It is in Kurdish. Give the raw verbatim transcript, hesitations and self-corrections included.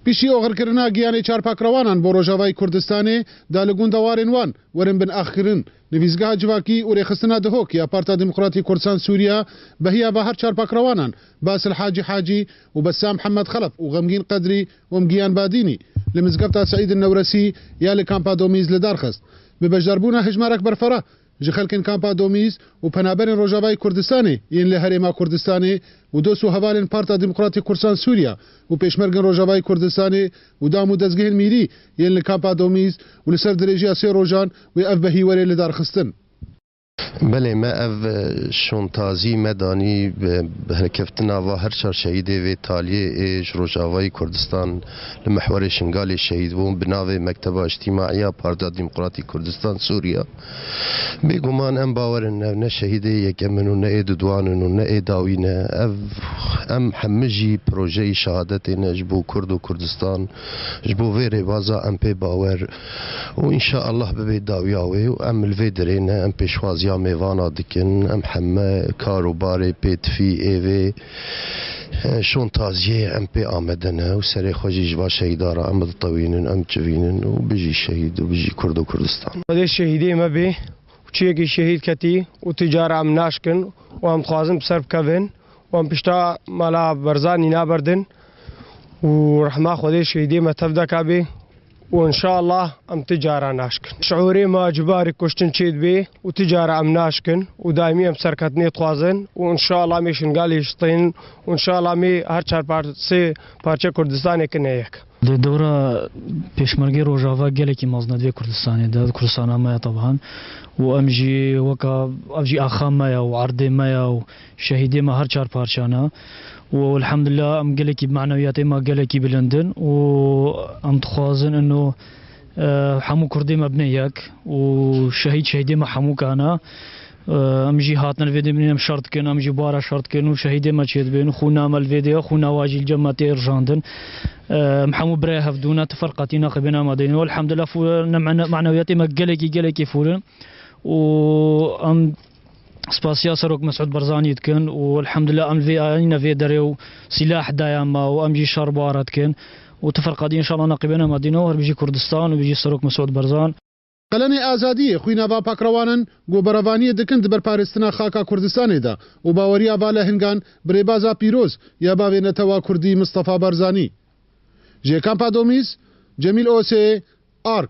Piştî oxirkirina giyanê çar pakrewanan bo Rojavayê Kurdistanê da li gundewarên wan werin bin axkirin, Nivîzgeha Civakî û Rêxistina Dihok ya Partiya Demokratî Kurdistan Sûriya behiya va her çar pakrewanan Basil Hacî Hacî û Bessam Mihemed Xelef û Xemgîn Qedrî û Emgiyan Badînî li mizgefta Seîd Newresî ya li kampa Domîz li dar xist. Bi beşdarbûna hejmarek berfireh ji xelkên kampa Domîz û penaberên Rojavayê Kurdistanê yên li Herêma Kurdistanê û dost û hevalên Partiya Demokratîk Kurdistan Sûriya û pêşmergên Rojavayê Kurdistanê û dam û dezgehên mîrî yên li kampa Domîz û li ser dirêjiya sê rojan wê ev behî were lidarxistin. Belê, me ev, e, şontazî me danî bi, bi helkeftina va her çar şehîdê vê taliyê ê ji Rojavayê Kurdistan li mehwerê Şingalê şehîd bûn, bi navê Mekteba Îctîmaiya Partiya Demokratîk Kurdistan Sûriya. Bêguman em bawer in ev ne şehîdê yekem in û ne ê duduan in û ne ê dawî ne. Ev, em hemî jî projeyî şehadetê ne ji bo Kurd û Kurdistan. Ji bo vê rêbaza em pê bawer û înşaallah bibê dawiya wê û em li vê dirê ne, em pêşwaziya mêvana dikin, em heme kar û barê pêtifî ê vê, e, şontaziyê em pê amede ne û serê xwe jî ji va şehîda re em ditewînin, em civînin û bijî şehîd û bijî Kurd û Kurdistan. Xwedê şehîdê me bê û çiyekî şehîd ketî û ti cara em naşkin û em dixwazin bi ser bikevin û em pişta mala Barzanî naberdin û rehma Xwedê şehîdê me tev de ka bê û înşallah em ti cara naşkin. Şiûrê me ji barî kuştin çêdibê û ti cara em naşkin û daîmî em serketinê dixwazin û înşallah em ê Şingalê jî tên û înşallah em ê her çar par-, sê parçe Kurdistanê kine yek. Di dewra Pêşmergê Rojava gelekî mezin e di vê Kurdistanê de, di Kurdistana me ye teban. Û em jî weka, ev jî axa me ye û erdê me ye û şehîdê me her çar parçe ne. Û elhamdulillah em gelekî, manewiyatê me gelekî bilind in û em dixwazin ino, e, hemû Kurdê me bine yek û şehîd şehîdê me hemû kane. Em jî hatin vê demî em şer dikin, em jî bara şer dikin û şehîdê me çêdibin. Xûna me li vê de ye, xûna wa jî li cem me tê rijandin. Em hemû birê hevdû ne, ti ferqatî neqibîne me deyne. Elhamdulillah, fû-, ne mane-, manewiyatê me gelekî, gelekî fûr in. Û em spasiya Serok Mesûd Barzanî dikin û elhamdulillah em vê anîne vê derê û sîlah daye me û em jî şer bara dikin. Û ti ferqatî înşallah neqibîne me deyne û her bijî Kurdistan û bijî Serok Mesûd Barzan. Qelenê Azadiyê xwîna va pakrewanan ku berevaniyê dikin di ber parêstina xaka Kurdistanê de û baweriya va lehingan bi rêbaza pîroz ya bavê netewa Kurdî Mistefa Barzanî. Ji kampa Domîz, Cemîl Osê, Ark.